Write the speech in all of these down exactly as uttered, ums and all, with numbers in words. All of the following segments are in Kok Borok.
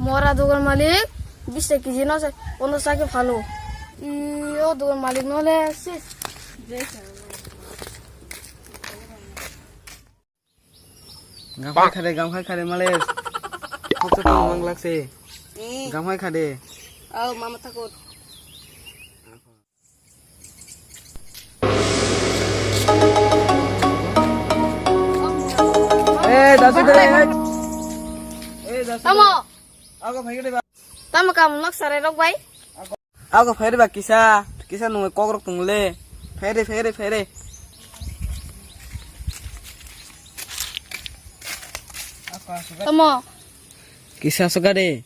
Mora dogan malik, bis ta kg no se, ponchash ta khe phalo. I, o dogan malik no le, sis. Gamhai khade, gamhai khade male. Khoksa tong mang lakse. Eh. Gamhai khade. Oh, mama takut. Eh, dasu de. Eh, dasu. Tamo. Ago phai de ba. Tamo kam nok sare rok bai. Ako phairi ba kisa, kisa nungwi kokrok tongole. Phairi, phairi, phairi. Tamo. Kisa suka de.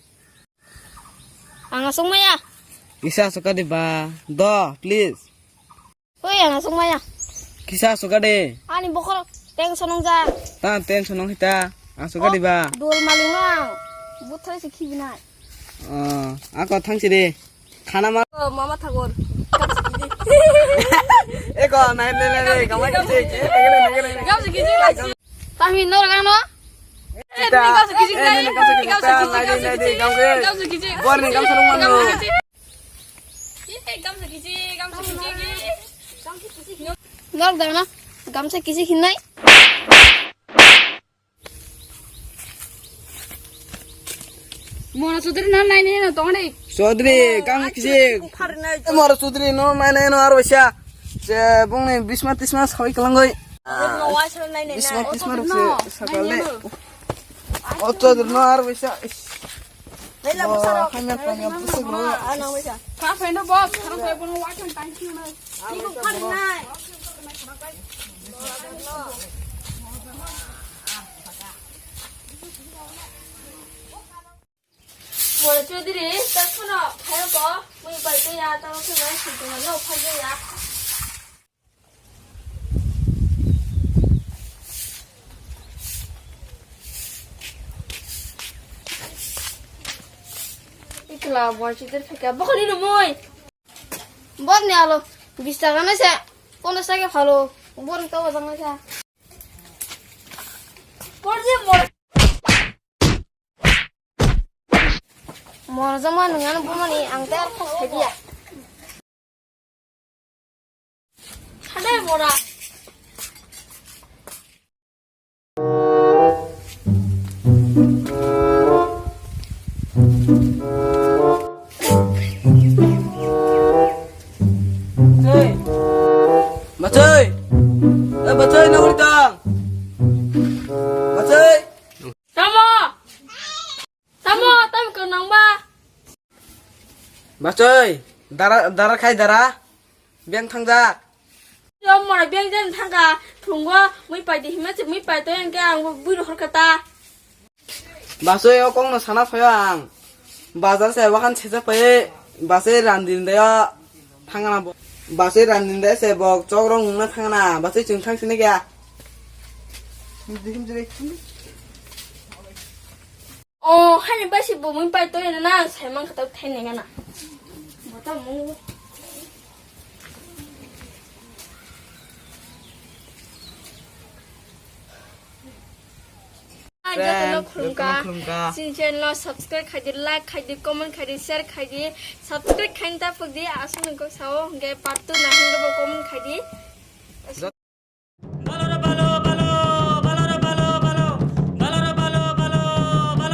Ang asung maya. Kisa suka de ba. Do, please. Oi, ang asung maya. Kisa suka de. Ani bokol tension nong ja. Ta tension nong hita. Ang suka de ba. Dol maling nang. Buthai si khibi nai. Oh, ako thang si de. Khana ma. Oh, mama thagor. Eko, nai, nai, nai, nai, gamai kisi. Gamsa kisi. Tami nor gano. Gamsa kisi. Gamsa kisi. Gamsa kisi. Borni gamsa rung mano. Gamsa kisi. Gamsa kisi. Nor gano. Gamsa kisi hinai. Mora Chaudhary no nainai no tongni. Chaudhary, oh, kang kisi. Mora Chaudhary no nainai no aro sia. Se bongni bisma tisma sawi kalangoi. Bisma tisma rok se sakale. O Chaudhary no aro sia. Naila busaro. Hanya tanya busuk lo. Ana wesa. Ka fendo bob, kana fendo bob, wakan thank you na. Ibu kan nai. Mora Chaudhary, tak kono, khayo ko, mui bai to ya, tamo se nai, sinto na, no, phai ya. Ikla, Mora Chaudhary, phai ka, bokoni no mui. Bor ni alo, bis taka na se, kono sa ke phalo, bor ni to bajang na se. Bor je mor. Mora jama nung ano bumani ang ter khos khadia. Hade mora. Bachoi! Bachoi! Eh, bachoi, nagori tang! Bachoi! Tamo! Tamo, tamo kau nang ba? Bachoi, dara, dara khai dara. Beng thang jak. Yo mora beng jen thang ka thungo mui pai di hima se mui pai to yang ke ang bui rohor kata. Bachoi o kong no sana phayo ang. Bazar se wahan se pai bachoi randin de yo. Thangna bo. Bachoi randin de se bo chok rong na thangna. Bachoi chung thang sini kya? Oh, hani basi bo mui pai to na na sai mang kata thai ne na. Bota mu. Jotono khulumkha. Jotono khulumkha. Chini channel no subscribe khaidi, like khaidi, comment khaidi, share khaidi, subscribe khaini ta pokdi, aswk nungkuk sao, hwnkhe part two na hwnkhe bo comment khaidi.